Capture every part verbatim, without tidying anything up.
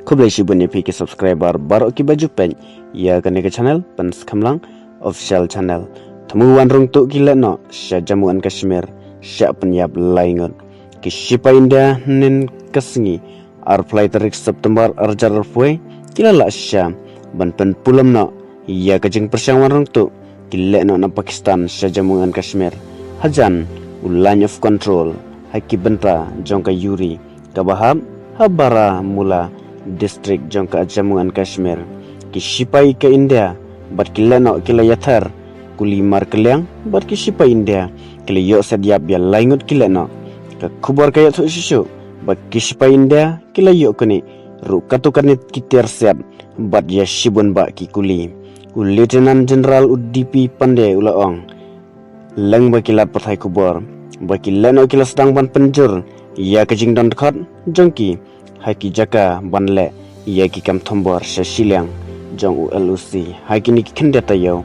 Khublei shibun ïa phi ki subscriber baroh kiba ju peit ïa kane ka channel Pynskhem Lang Official Channel. Thmu wan rung tuh ki lehnoh sha Jammu and Kashmir sha pynïap lai ngut. Ki shipai India hynnin ka sngi arphew lai tarik September arhajar arphew wei ki la lah shisha ban pynpulom noh ïa ka jingpyrshang wan rung tuh ki lehnoh na Pakistan sha Jammu and Kashmir hajan u Line of Control ha ki bynta jong ka Uri kaba hap ha Baramulla district jong ka Jammu and Kashmir. Ki shipai ka India bad ki lehnoh ki la ïathar kuli markylliang bad ki shipai India ki la ïoh set ïap ïa lai ngut ki lehnoh. Ka khubor ka ïathuh shuh shuh ba ki shipai India ki la ïoh kane ruh katto katne ki tiar siat bad ïa shibun bah ki kuli. U Lieutenant General u D P Pandey u la ong lyngba ki lad pathai khubor ba ki lehnoh ki la sdang ban pynjur ïa ka jingdon dkhot jong ki ha ki jaka ban leh ïa ki kam thombor sha shiliang jong u L O C ha kine ki khyndiat taïew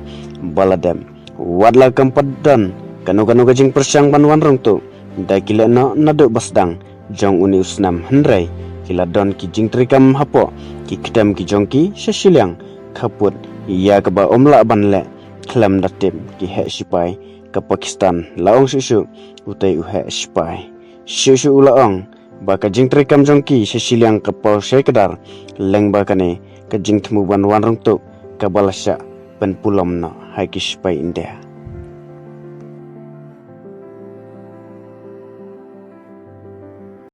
ba la dep. Wat la kam pat don kano kano ka jingpyrshang ban wan rung tuh da ki lehnoh naduh ba sdang jong une u snem, hynrei ki la don ki jingtrei kam hapoh ki ktem ki jong ki sha shiliang khappud ïa kaba ym lah ban leh khlem da tip ki heh shipai ka Pakistan, la ong shuh shuh utei u heh shipai. Shuh shuh u la ong ba ka jingtrei kam jong ki sha shiliang ka paw shai kdar lyngba kane ka jingthmu ban wan rung tuh kaba la shah pynpulom noh ha ki shipai India.